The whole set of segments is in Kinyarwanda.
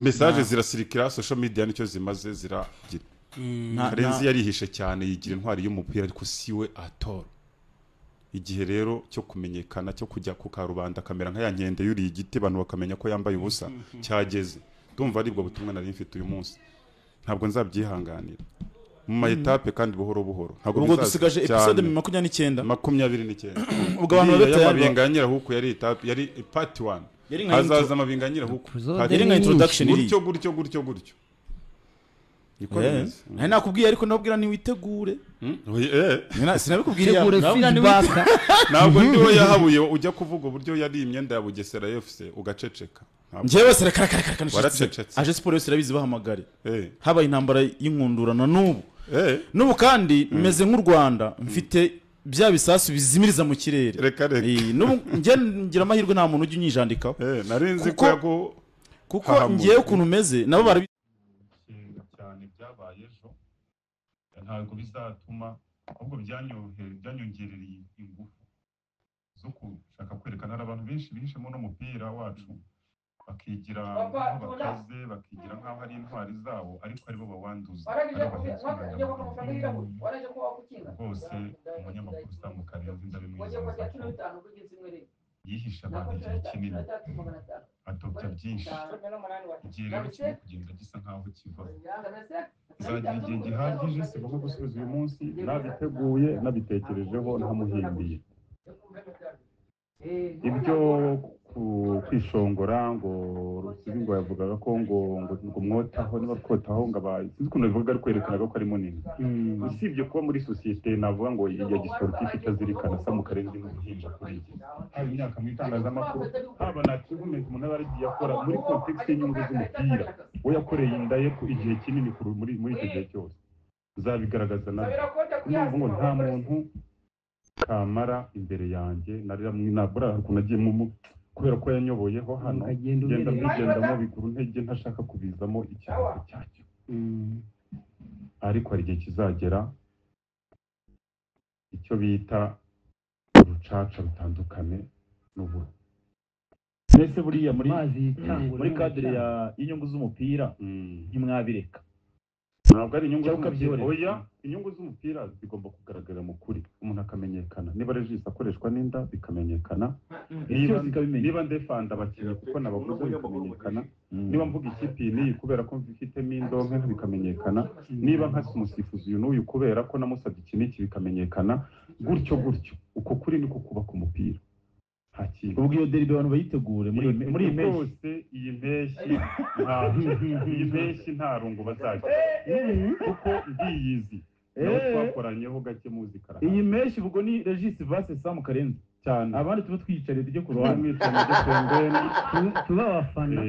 Message zirasirikira, social media nicyo zimaze, ziragira. Karenzi yarihishe cyane, yigira intwari y'umupira, ariko siwe atora. Igihe rero cyo kumenyekana, cyo kujya ku karubanda, kamera nka ya nkende yuriye igiti, abantu bakamenya ko yambaye ubusa, cyageze. Ndumva aribwo butumwa nari mfite uyu munsi, ntabwo nzabyihanganira mu ma étapes kandi buhoro buhoro. Ntabwo Ubwo bizaza dusigaje cyane. episode 29. 29. Ubwo abantu Iriya babe tayari. y'amabinga ya Nyirahuku yari étape, yari part 1. Yari nka Hazaza intro. amabinga ya Nyirahuku Episode part Yari nka ni nyinshi. introduction iriya. Gutyo gutyo gutyo gutyo, niko bimeze. Nari nakubwiye, ariko nabwira ntiwitegure. Oye. Sinabikubwiriye. Tegure Nabwira feedback. Ntabwo ndiwe yahabuye ujya kuvuga uburyo yari imyenda ya Bugesera FC ugaceceka. Njyewe se, reka reka reka reka. Waracecetse. Aje siporo yose irabizi, bahamagare. Habaye intambara y'inkundurano n'ubu n'ubu, kandi meze nk'u Rwanda, mfite bya bisasu bizimiriza mu kirere. Reka reka. N'ubu njye ngira amahirwe, nta muntu ujya unyijandikaho. Nari nzi ko yagu Kuko Hahamuye. ngewe ukuntu meze nabo barabi. Cyane byabaye ejo ntabwo bizatuma, ahubwo byanyongerereye ingufu zo gushaka kwerekana. Hari abantu benshi bihishemo n'umupira wacu, bakigira nk'aho bakaze, bakigira nk'aho ari intwari zabo, ariko aribo bawanduza, aribo bahetse umwanda mu gihugu. Rwose umunyamakuru Sam Karenzi, ndabimwizeza ko yihishe abantu igihe kinini, atobya byinshi. Igihe rero kirimo kugenda gisa nk'aho kiva, nzagira igihe gihagije. Sigomba gusubiza uyu munsi, nabiteguye, nabitekerejeho, ntamuhimbiye. Ibyo kwishongora ngo Rusizi, ngo yavugaga ko ngo mwotaho, niba twotaho, ngo aba sinzi ukuntu bivuga, ariko yerekanaga ko ari munini. Usibye kuba muri sosiyete navuga ngo ya gisportif itazirikana, Sam Karenzi ni uruhinja kuri njye, haba imyaka mu itangazamakuru, haba na achievement umuntu aba yaragiye akora muri context y'inyungu z'umupira. We yakoreye inda ye ku igihe kinini muri icyo gihe cyose, nzabigaragaza nabyo. Niyo mpamvu ngo nta muntu kamara imbere yanjye. Nabura ukuntu agiye kubera ko yanyoboyeho hano, Ukagenda ngenda ubereka. mbigendamo biguru ntege, ntashaka kubizamo icyago cyacyo. Ariko hari igihe kizagera, icyo bita urucaca rutandukane n'uburo. Mbese buriya muri Amazi yitangura. muri cadre ya y'inyungu z'umupira, ntimwabireka? Ntabwo ari inyungu Cyangwa z'umupira. ukabyihorera. Oya, inyungu z'umupira zigomba kugaragarira mu kuri, umuntu akamenyekana. Niba Regis akoreshwa n'inda, bikamenyekana. Isi Niba yose ikabimenya. niba ndefanda abakinnyi kuko nabaguze, bikamenyekana. Niba mvuga ikipe iyi n'iyi kubera ko mfitemo indonke, bikamenyekana. Niba nkasa umusifuzi uyu n'uyu kubera ko namusabye iki n'iki, bikamenyekana. Gutyo gutyo, uko kuri niko kubaka umupira, nta kindi. Ubwo iyo derby abantu bayitegure muri iyi mpeshyi. Rwose iyi mpeshyi nta rungu bazagira, kuko ndiyizi nawe, twakoranyeho gake, muzi karahari. Iyi mpeshyi ubwo ni Regis vs Sam Karenzi. Cyane. Abandi tuba twiyicariye, tujye ku ruhande. Mwitwa mujye pembeni. Tuba abafana.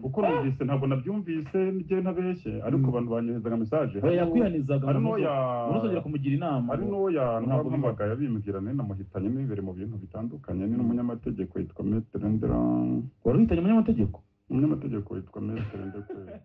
Kuko numvise, ntabwo nabyumvise njye ntabeshye, ariko abantu banyohezaga message. Oya, yakwihanizaga Hari ngo n'uwo ntuzongera kumugira inama. Hari n'uwo Ntabwo yampamagaye abimbwira, nari namuhitanye nibere mu bintu bitandukanye. Ni n'umunyamategeko, yitwa Maître Ndera. Wari uhitanye umunyamategeko? Umunyamategeko witwa Maître Ndekwe.